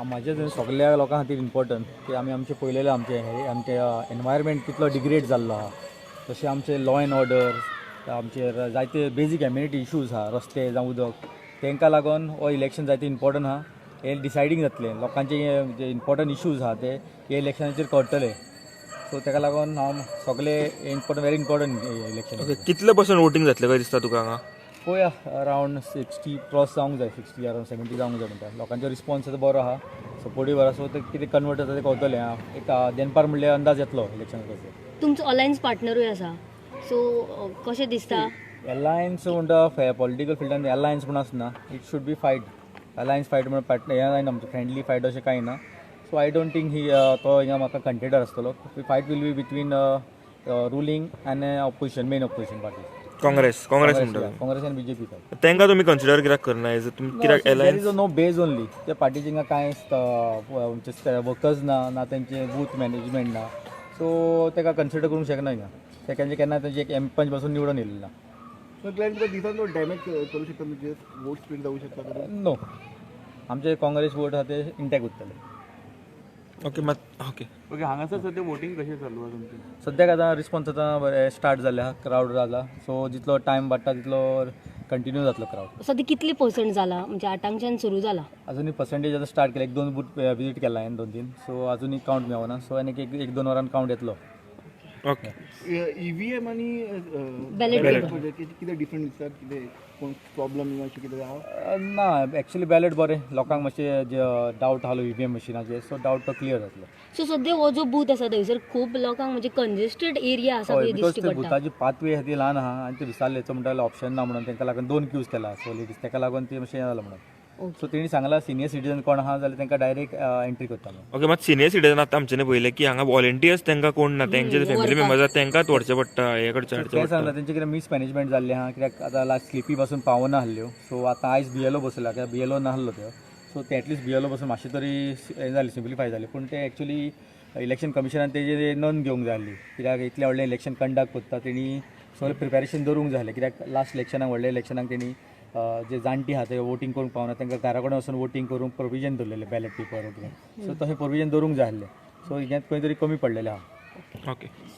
म्हाजे सगल्या लोकां खातीर इम्पॉर्टंट की आमी आमचें पयलेलें आमचें हें आमचें एनवायरमेंट कितलो डिग्रेड जाल्लो आहा, तशें आमचें लॉ एंड ऑर्डर, आमचेर जायते बेजीक एम्युनिटी इशूज आहा, रस्ते जावं उदक, तांकां लागून हो इलेक्शन जायते इम्पॉर्टंट आहा. हें डिसायडींग जातलें, लोकांचे जे इम्पॉर्टंट इशूज आहा ते हे इलेक्शनाचेर कळटले. सो ताका लागून हांव सगळे important, very important election. Okay, कितले पर्संट वोटींग जातलें काय दिसता तुका हांगा? पळोवया, अरावंड 60 क्रॉस जावंक जाय, 60, अरावंड 70 जावंक जाय म्हणटा. लोकांचो रिस्पॉन्स आतां बरो आहा, सपोर्टूय बरो आसा. सो ते कितें कन्वर्ट जाता तें कळटलें. एक देनपार म्हणल्यार अंदाज येतलो इलेक्शन कसो. तुमचो अलायन्स पार्टनरूय आसा, सो कशें दिसता? अलायन्स म्हणटा, पॉलिटिकल फिल्डान अलायन्स म्हूण आसना. It should be fight. Alliance fight म्हणून पार्टनर हें जायना, आमचें फ्रेंडली फायट अशें कांय ना. सो I don't think ही तो हिंगा म्हाका कंटेंडर आसतलो. Fight will be between ruling आनी opposition, main opposition party. Congress, Congress म्हणटा? काँग्रेस आनी बीजेपी फायट. तांकां तुमी कन्सिडर कित्याक करना एज तुमी कित्याक there alliance? Is no base only. त्या पार्टीचे हिंगा कांय वर्कर्स ना, ना तेंचे बूथ मॅनेजमेंट ना. सो ताका कन्सिडर करूंक शकना हिंगा. ते केन्ना केन्ना तेंचे एक एम पंच पासून निवडून येयल्ले ना. सो क्लायंट, तुका दिसान तो डॅमेज करू शकता, म्हणजे वोट स्प्लिट जाऊ शकता करून? नो, आमचे काँग्रेस वोट आहा ते इंटॅक्ट उरतले. ओके, मात ओके. ओके, हांगासर सध्या वोटींग कशें चालू आसा तुमचें? सद्याक आतां रिस्पॉन्स आतां बरें स्टार्ट जाल्ले आहा, क्रावड जाला. सो जितलो टायम वाडटा तितलो कंटिन्यू जातलो क्रावड. सद्या कितले पर्संट जाला, म्हणजे आठांकच्यान सुरू जाला? अजूनही पर्सेंटेज आतां स्टार्ट केला, एक दोन बूथ विजीट केला हांवें, दोन तीन. सो अजूनही कावंट मेळना. सो आनीक एक एक दोन वरान कावंट येतलो. ओके. ईव्हीएम आणि बॅलेट पेपर कितें डिफरंट दिसता? कितें कोण प्रॉब्लम अशें कितें आहा? ना, एक्चुअली बॅलेट बरें. लोकांक मातशें जे डावट आहलो ईव्हीएम मशिनाचेर, सो डावट तो क्लियर जातलो. सो सद्या हो जो बूथ आसा थंयसर खूब लोकांक म्हणजे कंजेस्टेड एरिया आसा हय, खंय because दिश्टी ते पडटा. बुथाची पाथवे आहा ती ल्हान आहा आनी ते विसारले. सो म्हणटा ऑप्शन ना म्हणून तांकां लागून दोन क्यूज केला. सो लेडीज ताका लागून ते मातशें हें जालां म्हणून. सो तेणी सांगलां, सिनियर सिटीजन कोण आहा जाल्यार तांकां डायरेक्ट एंट्री करता म्हणून. ओके, मात सिनियर सिटीजन आतां आमच्यानी पळयलें की हांगा वॉलंटियर्स तांकां कोण ना, तेंचे फॅमिली मेंबर्स आसा तांकांच व्हरचें पडटा, हें करचें हाडचें तें पडटा. सांगलां, तेंचे कितें मिसमॅनेजमेंट जाल्लें आहा, कित्याक आतां लास्ट स्लिपी पासून पावना आहल्यो. सो आतां आयज बीएलओ बसयला, कित्याक बीएलओ नाहलो त्यो. सो ते एटलिस्ट बीएलओ बसून मातशें तरी हें जालें, सिम्प्लिफाय जालें. पूण ते एक्चुली इलेक्शन कमिशनान तेजेर नोंद घेवंक जाय आहली, कित्याक इतलें व्हडलें इलेक्शन कंडक्ट करता, तेणी सगळें प्रिपेरेशन दवरूंक जाय आहलें. कित्याक लास्ट इलेक्शनाक, व्हडल्या इलेक्शनाक तेणी जे जाणटी आहा ते वोटींग करूंक पावना तांकां घरा कडेन वचून वोटींग करूंक प्रोविजन दवरलेलें, बॅलेट पेपर कितें. सो तशें प्रोविजन दवरूंक जाय आहलें. सो हें खंय तरी कमी पडलेलें आहा. ओके.